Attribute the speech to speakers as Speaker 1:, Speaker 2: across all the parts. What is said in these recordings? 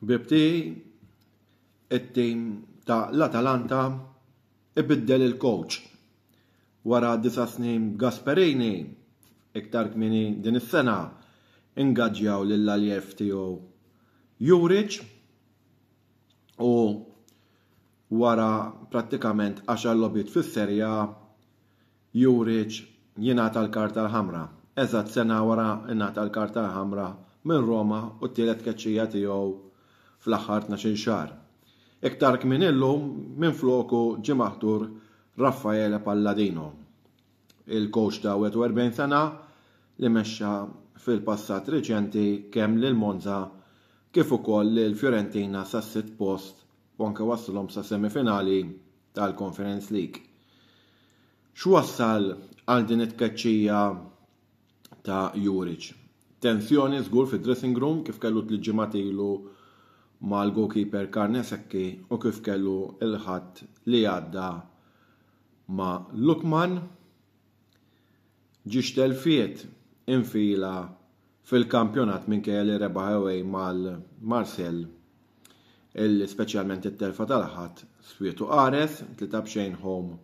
Speaker 1: Ħbieb tiegħi, it-tim ta' l-Atalanta ibiddel il-coach. Wara disa' snin b'Gasperini, iktar kmieni din is-sena ingaġġjaw lill-aljev tiegħu Juric u wara prattikament għaxar logħbiet fis-Serie A, Juric jingħata l-karta l-ħamra, eżatt sena wara ingħata l-karta l-ħamra minn Roma u t-tielet tkeċċija tiegħu fl-aħħar 12-il xahar. Iktar kmieni llum minfloku ġie maħtur Raffaele Palladino, il-kowċ ta' 41 sena li mexxa fil-passat riċenti kemm lil Monza kif ukoll lil Fiorentina sas-sitt post u anke wassalhom sas-semifinali tal-Conference League. X'wassal għal din it-tkeċċija ta' Juric? Tensjoni żgur fid-dressing room kif kellu tliet ġimgħat ilu mal-goalkeeper Carnesecchi u kif kellu l-Ħadd li għadda ma' Lookman. Ġiex telfiet infila fil-kampjonat minkejja li rebaħ away mal-Marseille illi speċjalment it-telfa tal-Ħadd swietu qares, 3-0 home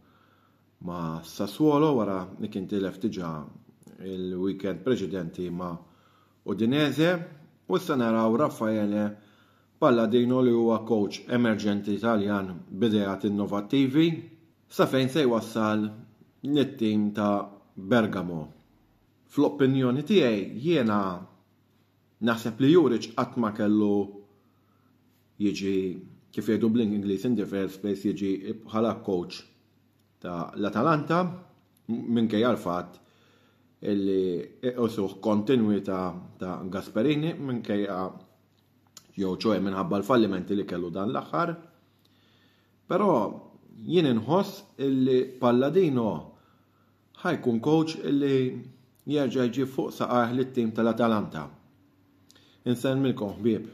Speaker 1: ma' Sassuolo wara li kien tilef diġà il-weekend preċedenti ma' Udinese u issa naraw Raffaele Palladino li huwa coach emerġenti Taljan b'ideat innovattivi sa fejn se jwassal lit-tim ta' Bergamo. Fl-opinjoni tiegħi jiena naħseb li Juric qatt ma kellu jiġi kif jgħidu bl-Ingliż in the first place jiġi bħala coach ta' l-Atalanta minkejja l-fatt illi iqisuh kontinwità ta' Gasperini minkejja jew ċoe minħabba l-fallimenti li kellu dan l-aħħar. Però jien inħoss illi Palladino Ħa jkun coach li jerġa' jġib fuq saqajh lit-tim tal-Atalanta. Insellmilkom ħbieb.